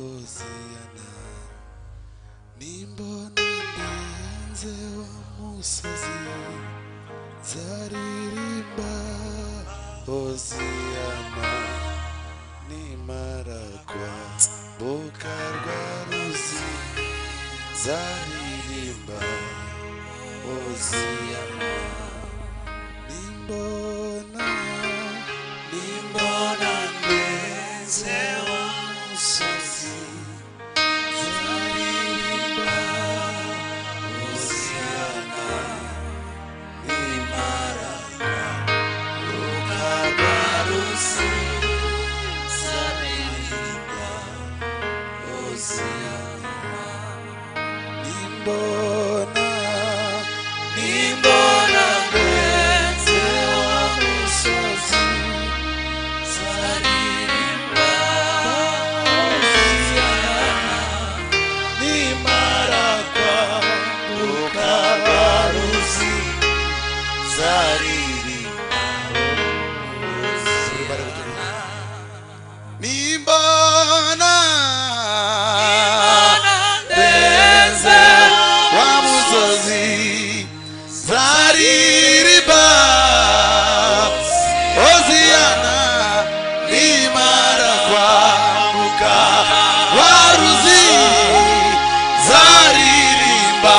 Hoziyana. Nimbona ndenze wa musozi, nzaririmba Hoziyana. Nimara kwambuka rwa ruzi, nzaririmba Hoziyana. Nimbona, nimbona ndenze wa musozi, nzaririmba Hoziyana. Nimara kwambuka rwa ruzi, nzaririmba Hoziyana. Nimbona, nimbona ndenze wa musozi, nzaririmba Hoziyana. Nimara kwambuka rwa ruzi, nzaririmba Hoziyana. Nimbona ndenze wa musozi, nzaririmba Hoziyana. Nimara kwambuka rwa ruzi, nzaririmba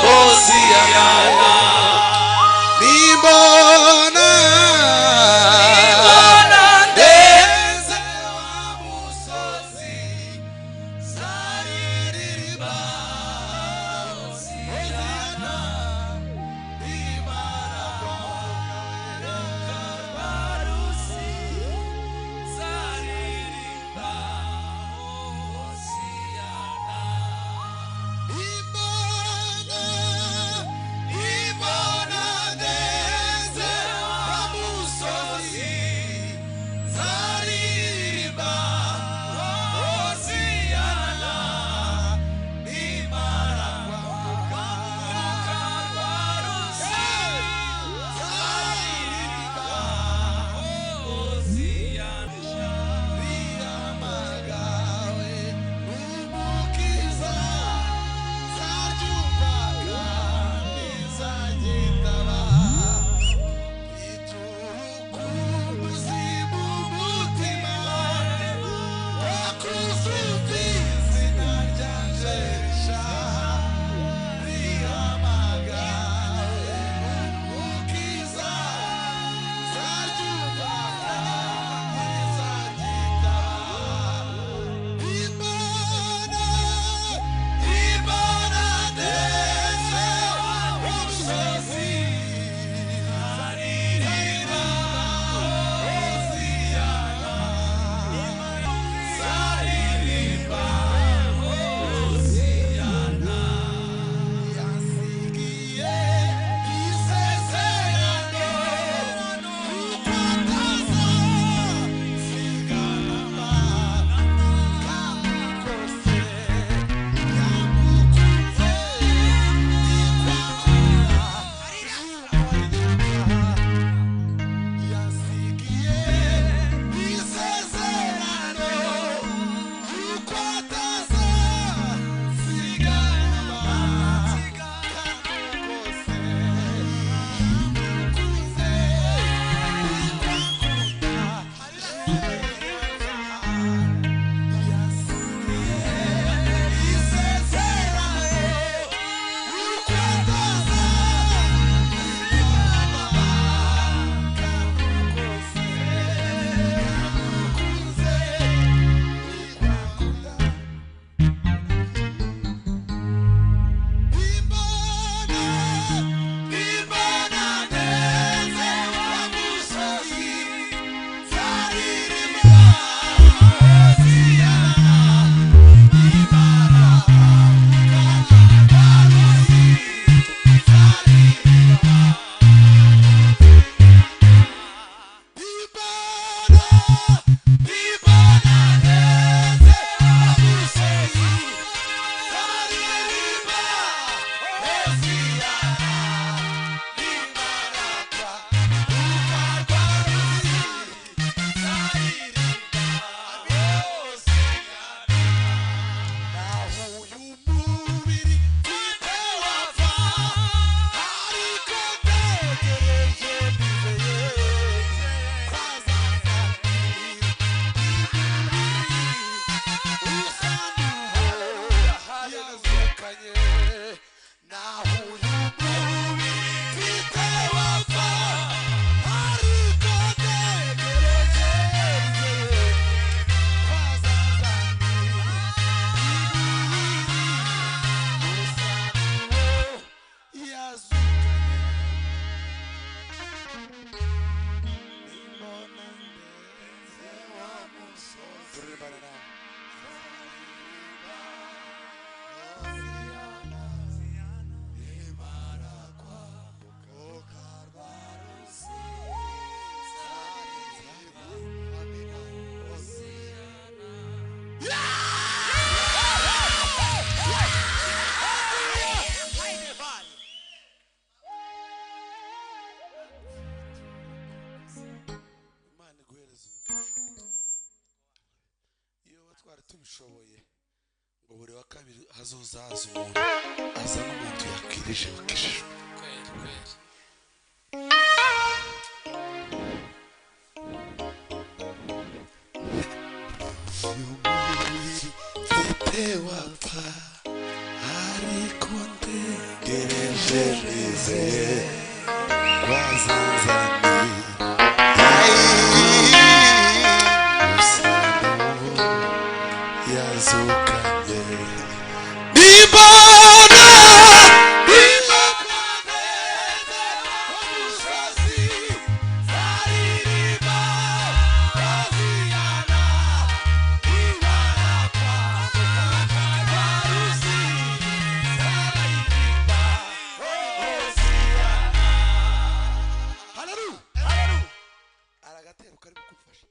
Hoziyana. Nimbona ndenze wa musozi. Tubishoboye ngo buri wa kabiri hazozaza umuntu azana umuntu yakirije wakijijwe. Mfite wapfa ariko ntegereje nizeye wazanzaniye yazukanye. Nibona umusozi zaririmba Hoziyana ibara kwa ruzi zaririmba Hoziyana. Haleluya, haleluya. Aragatero kari kugufasha.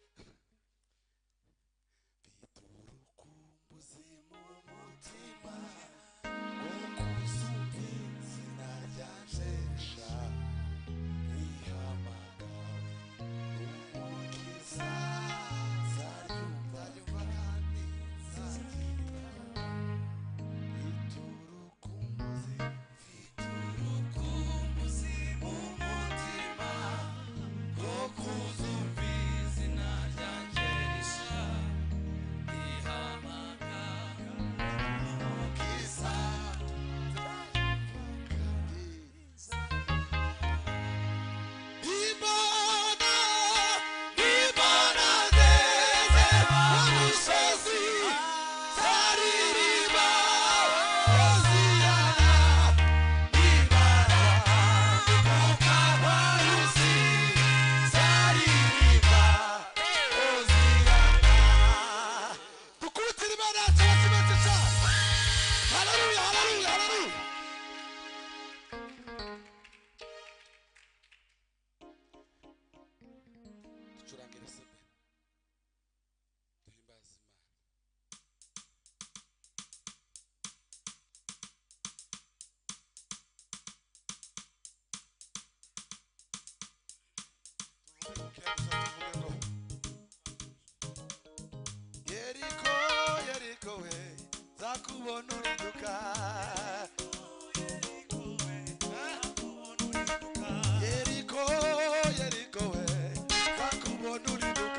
Yeriko, Yeriko we, nzakubona uriduka. Yeriko, Yeriko we, nzakubona uriduka.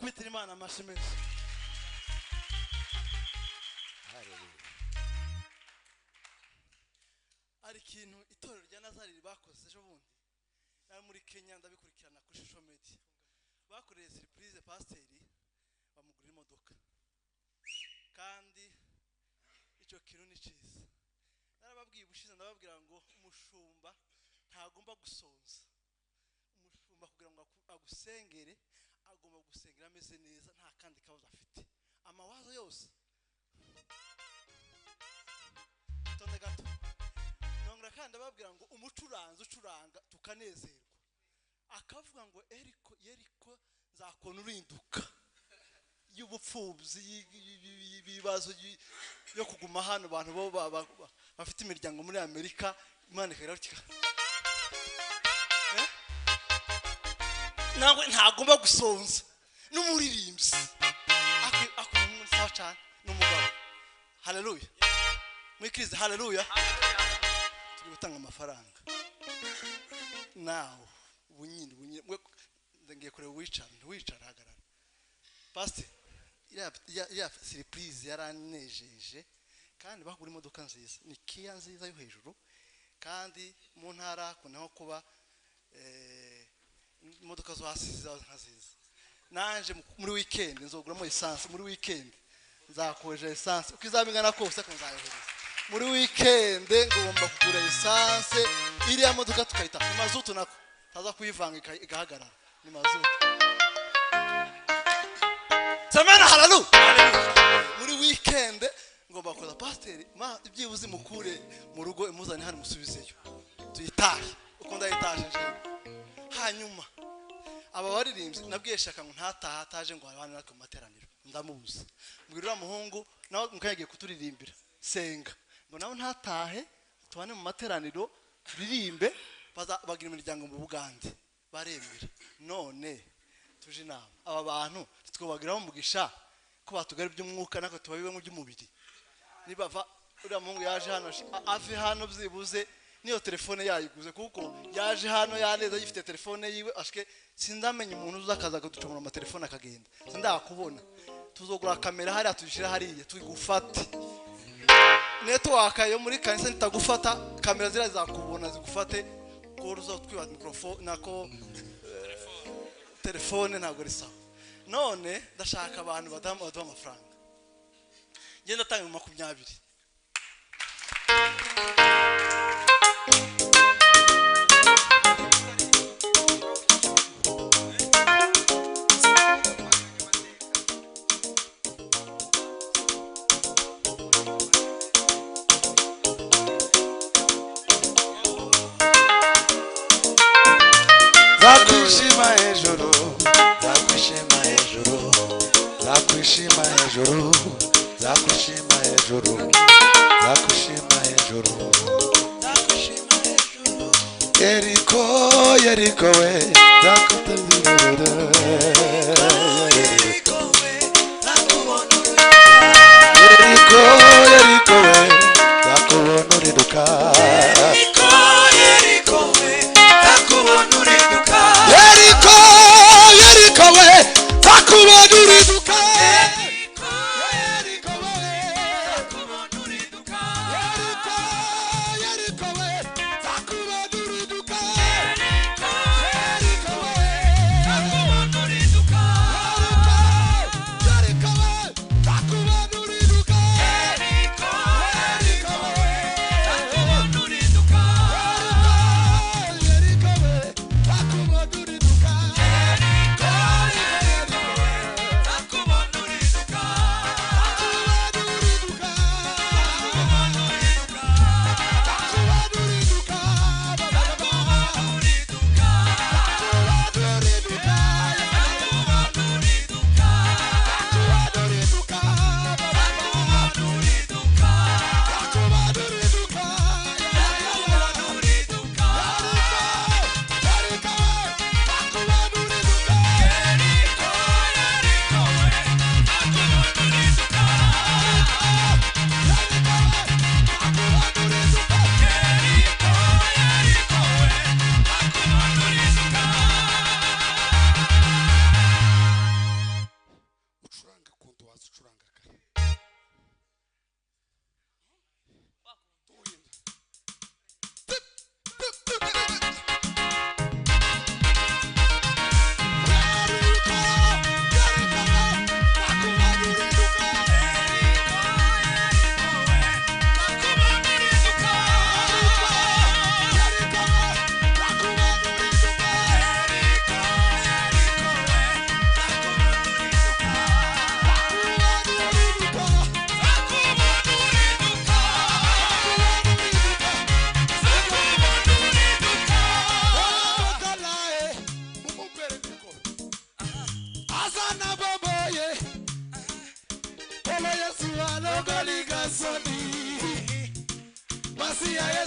Dukubitire Imana amashyi menshi. Haleluya. Ari ikintu itorero rya Nazareti bakoze ejo bundi, nari muri Kenya ndabikurikirana kuri social media. Bakoreye surprise pasiteri, bamugurira imodoka, kandi icyo kintu ni cyiza. Narababwiye ubushize, ndababwira ngo umushumba ntagomba gusonza. Umushumba kugira ngo agusengere agomba gusengera ameze neza, nta kandi kabazo afite, amawazo yose. Tonde gato, nongera kandi ababwira ngo umucuranzi ucuranga tukanezerwa, akavuga ngo eriko yeriko nzakona urinduka y'ubupfubyi, y'ibibazo yo kuguma hano. Abantu bo bafite imiryango muri Amerika, Imana ikagira nawe ntagomba gusonza. N'umuririmbyi akwiye cyane n'umugabo. Haleluya, mwikirize haleluya. Turi gutanga amafaranga nawe ubunyine ubunyine, ngiye kureba uwicara ntiwicara, hagarara. Pastor, iriya surprise yaranejeje, kandi bagura imodoka nziza, ni Kia nziza yo hejuru, kandi mu ntara kunaho kuba imodoka zo hasi ziza nka nziza. Nanje muri weekend nzoguramo essence, muri weekend nzakoresha essence uko izaba ingana kose, ko nzayohereza muri weekend. Ngomba kugura essence, iriya modoka tukayita ni mazutu, nako taza kuyivanga igahagarara, ni mazutu. Samana haleluya. Muri weekend ngomba kuza pasiteri, ma ibyibuze mukure mu rugo imuzane hano musubizeyo, tuyitahe uko ndayitaje nje. Hanyuma aba baririmbyi nabwiye Shaka ngo ntataha ataje ngo abana natwe mu materaniro, ndamubuza. Mbwira uriya muhungu nawe mukayagiye kuturirimbira senga, ngo nawe ntatahe tubane mu materaniro turirimbe, bagira imiryango mu Bugande baremera. None tuje inama aba bantu twobagiraho umugisha ko batugara iby'umwuka natwe tubabibe mu by'umubiri. Nibava uriya muhungu yaje hano ave hano byibuze niyo telefone yayiguze, kuko yaje hano yaneza yifite telefone yiwe. Ashike sindamenya umuntu uza akaza kuducomora amatelefone akagenda, sindakubona. Tuzogura kamera hariya tuyishira hariya tuyigufate, network yo muri kanisa nitagufata, kamera zira zakubona zigufate, ko uzotwiba microphone nako telefone ntabwo risawa. None ndashaka abantu badamu baduha amafaranga, ngenda atanga 20. Nzakwishima hejuru, nzakwishima hejuru, nzakwishima hejuru, nzakwishima hejuru, nzakwishima hejuru, nzakwishima hejuru. Yeriko, Yeriko we, nzakutazirura. Yeriko we, nzakubona uriduka. Yeriko, Yeriko we, nzakubona uriduka. Yeriko, Yeriko we, nzakubona uriduka. Yeriko, Yeriko we, nzakubona uriduka. Yeriko, Yeriko we, nzakubona uriduka. Yeriko, Yeriko we, nzakubona uriduka. Yeriko, Yeriko we, nzakubona uriduka. Yeriko we, nzakubona uriduka. Yeriko, Yeriko we, nzakubona uriduka. Yeriko we, nzakubona uriduka. Yeriko, Yeriko we, nzakubona uriduka.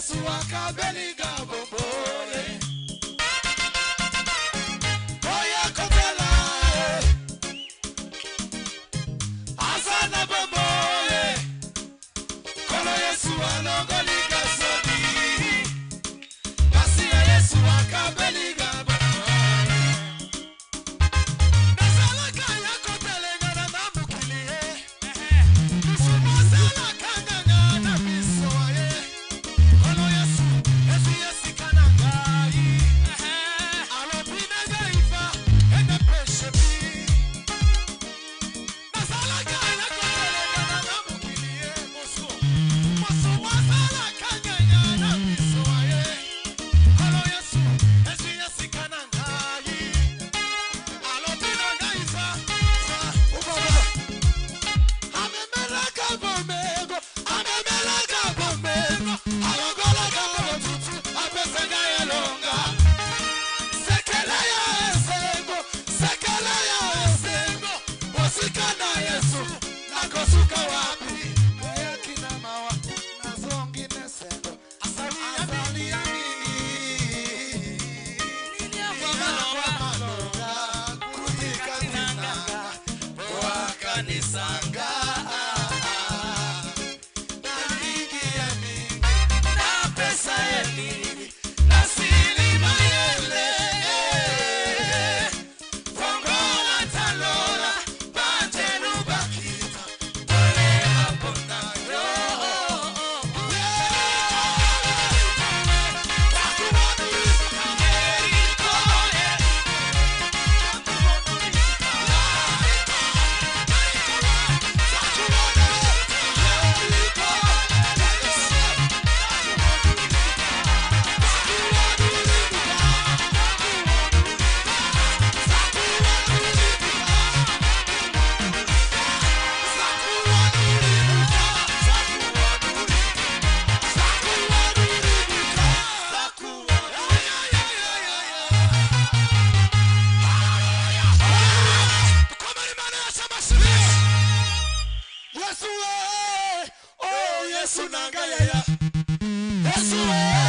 Yesu akabelinga bombole Oya kotela Azana bombole Kolo Yesu alongoliga soni Masiya Yesu akabelinga bombole Nazalaka ya kotelenga na namukilie Kusumozela kanganga na bisoye Kolo Yesu esi yesi kanangai Alobina gaifa ene peshebi Nazalaka ya kotelenga na namukilie Mosu Musumozela kanganga na bisoye Kolo Yesu esi yesi kanangai Alobina gaifa fa ubaba Amemelaka bomego, amemelaka bomego, alongolaka botutu, apesanga elonga. Sekele ya esengo, sekele ya esengo, mosika na Yesu, nakosuka wapi? Nayaki na mawa, nazongi na esengo, asali ya mingi. Kwa malonga, kutika tinanga, wakanisanga. Na mingi ya mingi, na pesa ya mingi, na silima yele. Fongola talola, banjelu bakita, tolea pona yo. Yesu we, oh Yesu nangayaya. Yesu we,